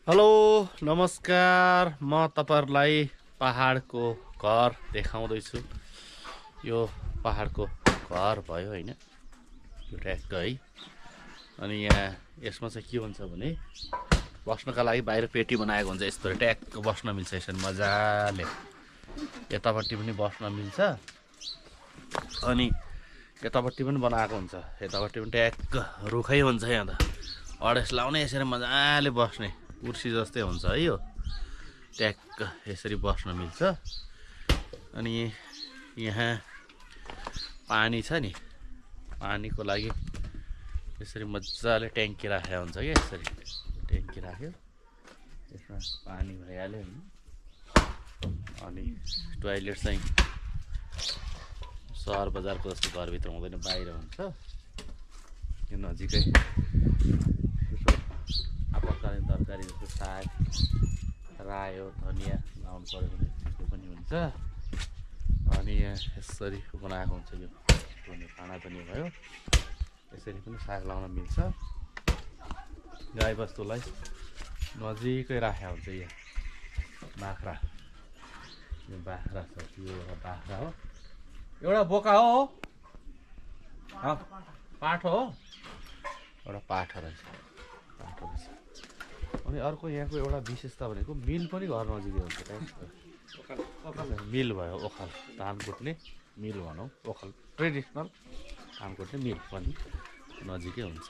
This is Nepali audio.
हेलो नमस्कार म तपाईहरुलाई पहाडको घर देखाउँदैछु। यो पहाडको घर भयो हैन, यो ट्याक्क है। अनि यहाँ यसमा चाहिँ के हुन्छ भने बस्नका लागि बाहिर पेटी बनाएको हुन्छ, यस्तो ट्याक्क बस्न मिल्छ यसरी मजाले। यतापट्टि पनि बस्न मिल्छ अनि यतापट्टि पनि बनाएको हुन्छ, यतापट्टि पनि ट्याक्क रुखै हुन्छ। यहाँ त अडेस लाउने यसरी मजाले बस्ने कुर्सी जस्तै हुन्छ है। यो ट्याक्क यसरी बस्न मिल्छ। अनि यहाँ पानी छ नि, पानीको लागि यसरी मजाले ट्याङ्की राखेको हुन्छ क्या। यसरी ट्याङ्की राख्यो, यसमा पानी भइहाल्यो नि। अनि टोयलेट चाहिँ सहर बजारको जस्तो घरभित्र हुँदैन, बाहिर हुन्छ। यो नजिकै आपतकालीन तरकारी जस्तो साग, रायो, धनियाँ लाउनु पऱ्यो भने त्यो पनि हुन्छ। अनि यहाँ यसरी बनाएको हुन्छ। यो खाना पनि भयो, यसरी पनि साग लाउन मिल्छ। गाईबस्तुलाई नजिकै राखेको हुन्छ। यहाँ बाख्रा, यो बाख्रा छ, यो एउटा बाख्रा हो, एउटा बोका हो, पाठो हो, एउटा पाठा रहेछ, पाठो रहेछ। अनि अर्को यहाँको एउटा विशेषता भनेको मिल पनि घर नजिकै हुन्छ। मिल भयो, ओखल धान कुट्ने मिल भनौँ, ओखल ट्रेडिसनल धान कुट्ने मिल पनि नजिकै हुन्छ।